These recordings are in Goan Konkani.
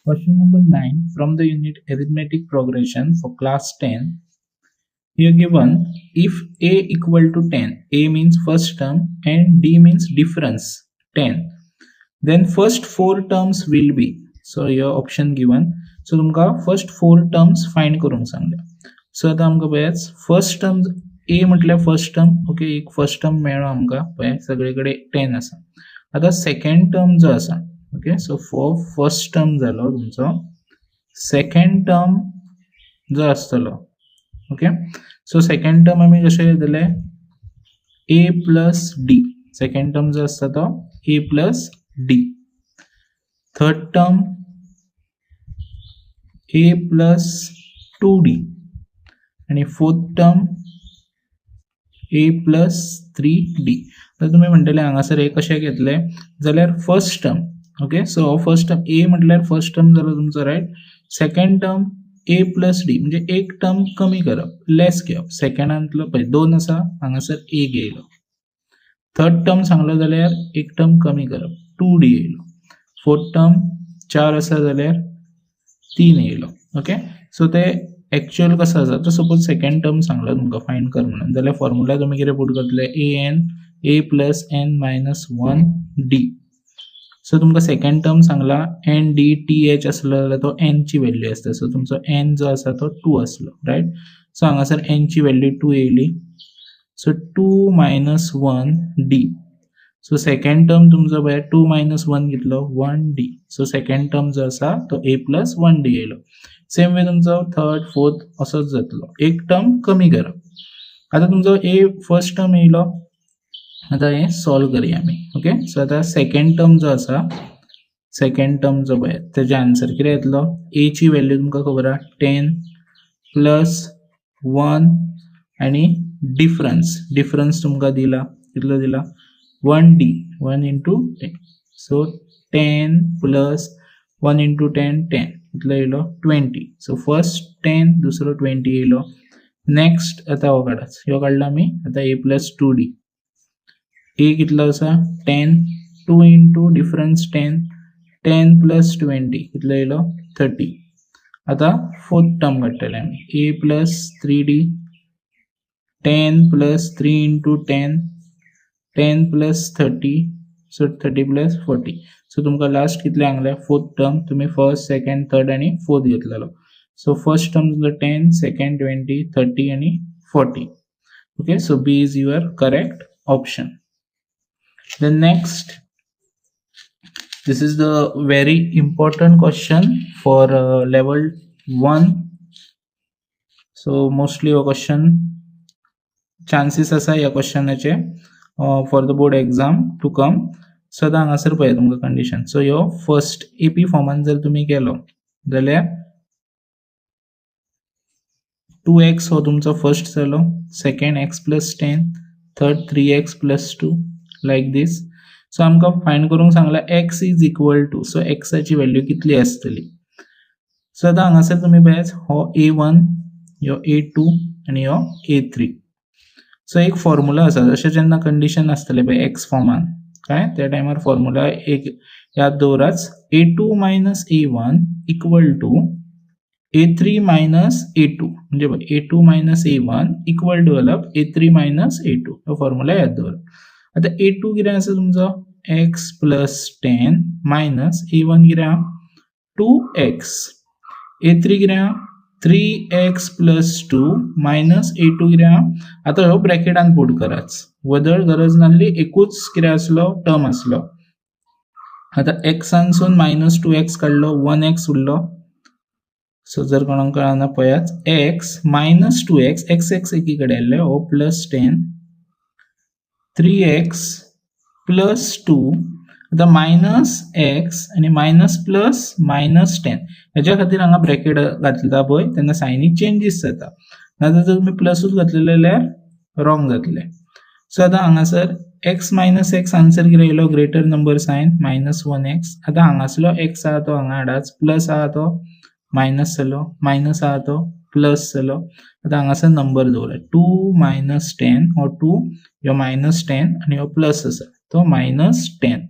Question number 9 from the unit Arithmetic Progression for class 10. Here given, if A equal to 10, A means first term and D means difference 10, then first four terms will be. So here option given. So तुमका first four terms find करूंक सांगले. सो आता आमकां पळयात, फर्स्ट टर्म ए म्हटल्यार फर्स्ट टर्म. ओके, एक फर्स्ट टर्म मेळ्ळो आमकां. पळय, सगळे कडेन 10 आसा. आतां सेकंड टर्म जो आसा, okay, so for first term जालो तुमचो, सेकंड टर्म जो आसतलो, ओके, सो सेकंड टर्म आमी कशें घेतले? A plus D. Second term जो आसता तो A plus D. Third term A plus two D आणि fourth term A plus three D. तर तुमी म्हणटले, हांगासर हे कशें घेतले? जाल्यार फर्स्ट टर्म, ओके, सो हो फर्स्ट टर्म ए म्हटल्यार फर्स्ट टर्म जालो तुमचो, right? Second term A plus D म्हणजे एक टर्म कमी करप, लेस घेवप. सेकंडांतलो पळय दोन आसा, हांगासर एक येयलो. थर्ड टर्म सांगलो जाल्यार एक टर्म कमी करप, टू डी येयलो. फोर्थ टर्म चार आसा जाल्यार तीन येयलो. ओके, सो ते एक्चुअल कसो आसा तो, सपोज सेकंड टर्म सांगलो तुमकां फायंड कर म्हणून, जाल्यार फॉर्मुला तुमी कितें पुट करतले? A N, A plus N minus one D. So तुमकां सेकंड टर्म सांगला, एन डी टी एच आसलो जाल्यार तो एनची व्हॅल्यू आसता. सो तुमचो एन जो आसा तो टू आसलो, रायट? सो हांगासर एनची व्हॅल्यू टू येयली, so two minus one D. So second term तुमचो पळय, टू मायनस वन कितलो? One D. So second term जो आसा तो ए प्लस वन डी येयलो. सेम वे तुमचो थर्ड, फोर्थ असोच जातलो, एक टर्म कमी करप. आतां तुमचो ए फर्स्ट टर्म येयलो. आतां हें सॉल्व करया आमी. ओके, सो आतां सेकंड टर्म जो आसा, सेकंड टर्म जो पळय, तेजे आन्सर कितें येतलो? ए ची व्हॅल्यू तुमकां खबर आहा, टेन प्लस वन आनी डिफरन्स, डिफरन्स तुमकां दिला. कितलो दिला? One D, one into 10. So 10 plus one into 10, 10. कितलो येयलो? 20. सो फर्स्ट 10, दुसरो 20 येयलो. नेक्स्ट आतां हो काडात. ह्यो काडला आमी. आतां A plus two D. A कितलो आसा? 10. Two into difference 10, 10 plus 20 कितलो येयलो? 30. आतां फोर्थ टर्म काडटले आमी. A plus three D, 10 plus three into 10, 10 plus 30, so 30 plus 40. So तुमकां लास्ट कितले सांगले? Fourth term. तुमी फर्स्ट, सेकंड, थर्ड आनी फोर्थ घेतलेलो. सो फर्स्ट टर्म तुमचो 10, सेकंड 20, 30 आनी 40. Okay, so B is your correct option. The next, this is the very important question for level 1. So mostly हो question chances आसा ह्या क्वेश्चनाचे for the board exam to come. So आतां हांगासर पळय तुमकां कंडिशन. सो ह्यो फर्स्ट एपी फॉर्मान जर तुमी केलो जाल्यार टू एक्स हो तुमचो फर्स्ट जालो, second x plus 10, third three x plus two, like this. So आमकां फायंड करूंक सांगला x is equal to, so एक्साची value कितली आसतली? सो आतां हांगासर तुमी पळयात, हो ए वन, ह्यो ए टू आनी ह्यो ए थ्री. सो एक फॉर्मुला आसा. अशें जेन्ना कंडिशन आसतलें पळय एक्स फॉर्मान काय, त्या टायमार फॉर्मुला एक याद दवराच: A two minus A one equal to A three minus A two. म्हणजे पळय, A two minus A one equal to घालप A three minus A two. हो फॉर्मुला याद दवरात. आतां ए टू कितें आसा तुमचो? X plus 10 minus A one कितें आहा? Two x. ए थ्री कितें आहा? Three x plus two minus A two कितें आहा? आतां ह्यो ब्रॅकेटान पुट कराच, वदळ गरज नासली. एकूच कितें आसलो? टर्म आसलो. आतां एक्सानसून मायनस टू एक्स काडलो, वन एक्स उरलो. सो जर कोणाक कळना, पळयात, x minus two x, x x एकी कडेन आयले, हो plus 10, three x plus two. आतां मायनस एक्स आनी मायनस प्लस मायनस 10. हेज्या खातीर हांगा ब्रॅकेट घातला पळय, तेन्ना सायनी चेंजीस जाता. नाजाल्यार जर तुमी प्लसूच घातलेले जाल्यार रॉंग जातलें. सो आतां हांगासर एक्स मायनस एक्स, आन्सर कितें येयलो? Greater number sign, minus one x. आतां हांगासलो एक्स आहा तो हांगा हाडाच. प्लस आहा तो मायनस जालो, मायनस आहा तो प्लस जालो. आतां हांगासर नंबर दवरात, टू मायनस 10. हो टू, ह्यो मायनस 10 आनी हो प्लस आसा तो मायनस 10.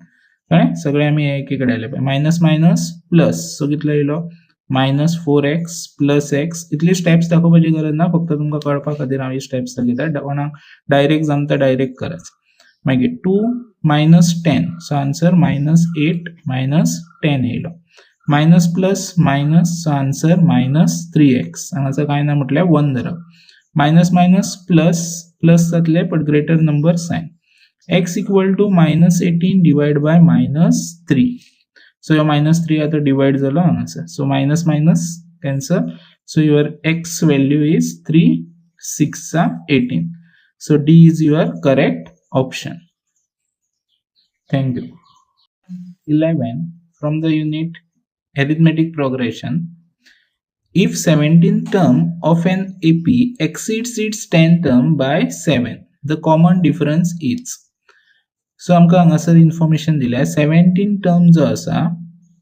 कळ्ळें? सगळे आमी एके कडेन आयले पळय, मायनस मायनस प्लस. सो कितलो येयलो? Minus four x plus x. इतली स्टेप्स दाखोवपाची गरज ना, फक्त तुमकां कळपा खातीर हांव ही स्टेप्स दाखयता. कोणाक डायरेक्ट जमता, डायरेक्ट करात. मागीर two minus 10, so answer minus 8 minus 10 येयलो. Minus plus minus, so answer minus three x. हांगासर कांय ना म्हटल्यार वन धरप. मायनस मायनस प्लस, प्लस जातले but greater number sign. X equal to minus 18 divide by minus three. So ह्यो मायनस थ्री आतां डिवायड जालो हांगासर. So minus minus cancel, so your x value is 3 6 18. So D is your correct option. Thank you. 11 from the unit arithmetic progression. If 17th term of an AP exceeds its 10th term by 7, the common difference is. So आमकां हांगासर इन्फॉर्मेशन दिल्या, 17 टर्म जो आसा,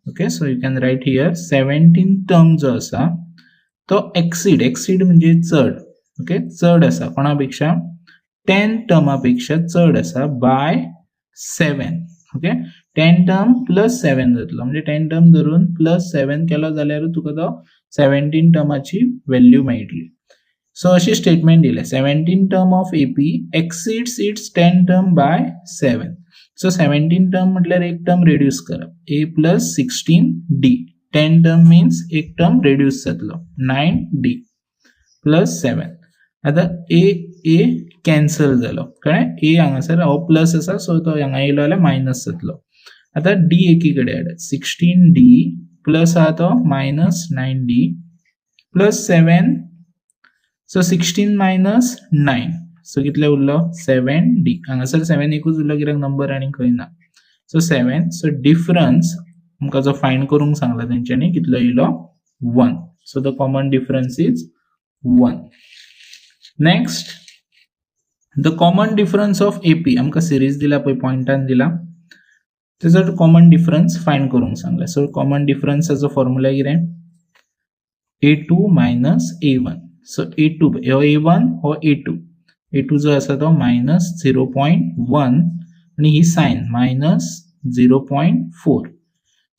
okay, so you can write here, 17 term जो आसा तो एक्सीड, एक्सीड म्हणजे चड, ओके, चड आसा कोणा पेक्षा? 10 टर्मा पेक्षा चड आसा by 7, okay. 10 term plus 7 जातलो, म्हणजे 10 टर्म धरून प्लस सेवन केलो जाल्यार तुका तो 17 टर्माची व्हॅल्यू मेळटली. सो अशी स्टेटमेंट दिलें, 17 term of AP exceeds its 10 term by 7. So 17 term म्हटल्यार एक टर्म रिड्यूस करप, A plus 16 d. 10 term means एक टर्म रिड्यूस जातलो, नायन डी प्लस सेवन. आतां ए ए कॅन्सल जालो, कळ्ळें? ए हांगासर हो प्लस आसा, सो तो हांगा येयलो जाल्यार मायनस जातलो. आतां डी एकी कडेन हाडात, 16 डी प्लस आहा तो minus 9 d plus 7. So 16 minus 9, so कितले उरलो? Seven D. हांगासर सेवन एकूच उरलो कित्याक नंबर आनी खंय ना. So seven. सो डिफरन्स आमकां जो फायंड करूंक सांगला तेंच्यांनी, कितलो येयलो? One. So the common difference is one. Next, the common difference of AP, आमकां सिरीज दिला पळय, पॉयंटान दिला, तेजो कॉमन डिफरन्स फायंड करूंक सांगला. सो कॉमन डिफरन्साचो फॉर्मुला कितें? A two minus a one. So a two, हो ए वन, हो ए टू. ए टू जो आसा तो मायनस 0.1 आनी ही sign minus 0.4.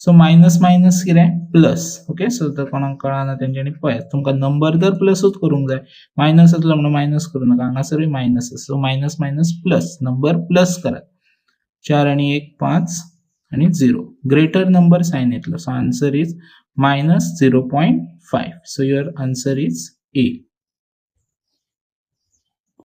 So minus minus कितें? Plus, okay. सो तर कोणाक कळना तेंच्यांनी पळयात, तुमकां नंबर तर प्लसूच करूंक जाय. मायनस आसलो म्हणून मायनस करूं नाका. हांगासरूय मायनस आसा, so minus minus plus, number plus करात. चार आनी एक पांच आनी झिरो. ग्रेटर नंबर सायन येतलो. So answer is minus 0.5. So your answer is A.